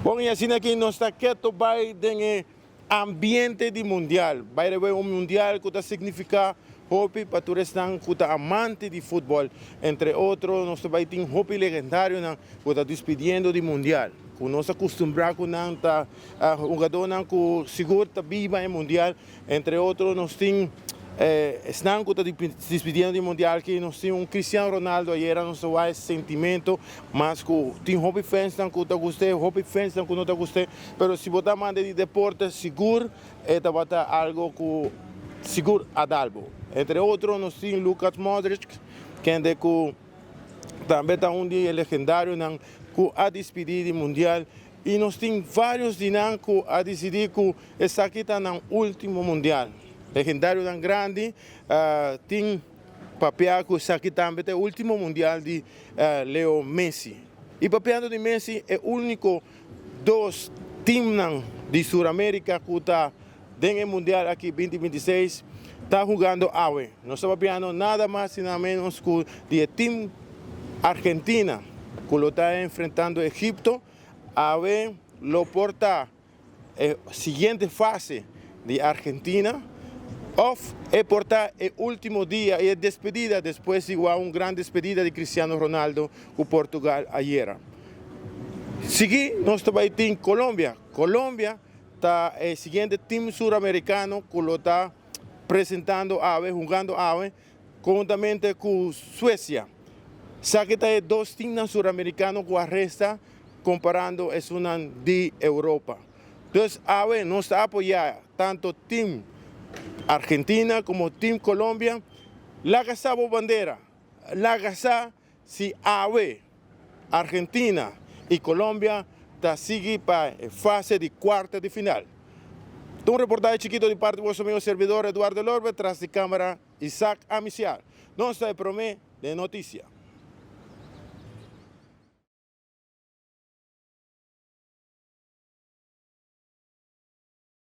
Bon, y asina aki nos ta keto bay den e ambiente di Mundial. By the way, un Mundial cu ta significa hopi pa tur esnan cu ta amante di futbol. Entre otro, nos ta bay tin hopi legendarionan cu ta despidiendo di Mundial. Cu nos a custumbra cu nan ta hugadornan cu sigur ta biba e Mundial. Entre otro, nos tin esnan cu ta despidiendo di Mundial aki, nos tin un Cristiano Ronaldo. Ayera nos a wak sentimento, mas cu tin hopi fansnan cu ta guste, hopi fansnan cu no ta guste, pero si bo ta amante di deporte, sigur e tabata algo cu sigur a dal bo. Entre otro, nos tin Lucas Modric, kende cu tambe ta un di e legendarionan cu a despidi di Mundial, y nos tin varios di nan cu a dicidi cu esaki ta nan ultimo Mundial. Legendarionan grandi tin papia cu esaki tambe ta e ultimo Mundial di Leo Messi. Y papiando di Messi, e unico dos teamnan di Sur America cu ta den e Mundial aki 2026 ta hugando awe. Nos ta papiando nada mas y nada menos cu di e team Argentina cu lo ta enfrentando Egipto. Awe lo por ta e siguiente fase di Argentina of e por ta e ultimo dia y e despedida despues di un gran despedida di Cristiano Ronaldo cu Portugal ayera. Sigui nos ta bay tin Colombia. Colombia ta e siguiente team suramericano cu lo ta presentando awe, hungando awe, conjuntamente cu Suecia. Esaki ta e dos teamnan suramericano cu a resta comparando esunnan di Europa. Dus awe nos ta apoya tanto team Argentina como team Colombia. Laga sa bo bandera, laga sa si awe Argentina y Colombia ta sigui pa e fase di cuarta di final. Un reportahe chikito di parti di boso amigo servidor Eduardo Lorbe, tras di camera Isaac Amiciar. Nos ta e prome den noticia.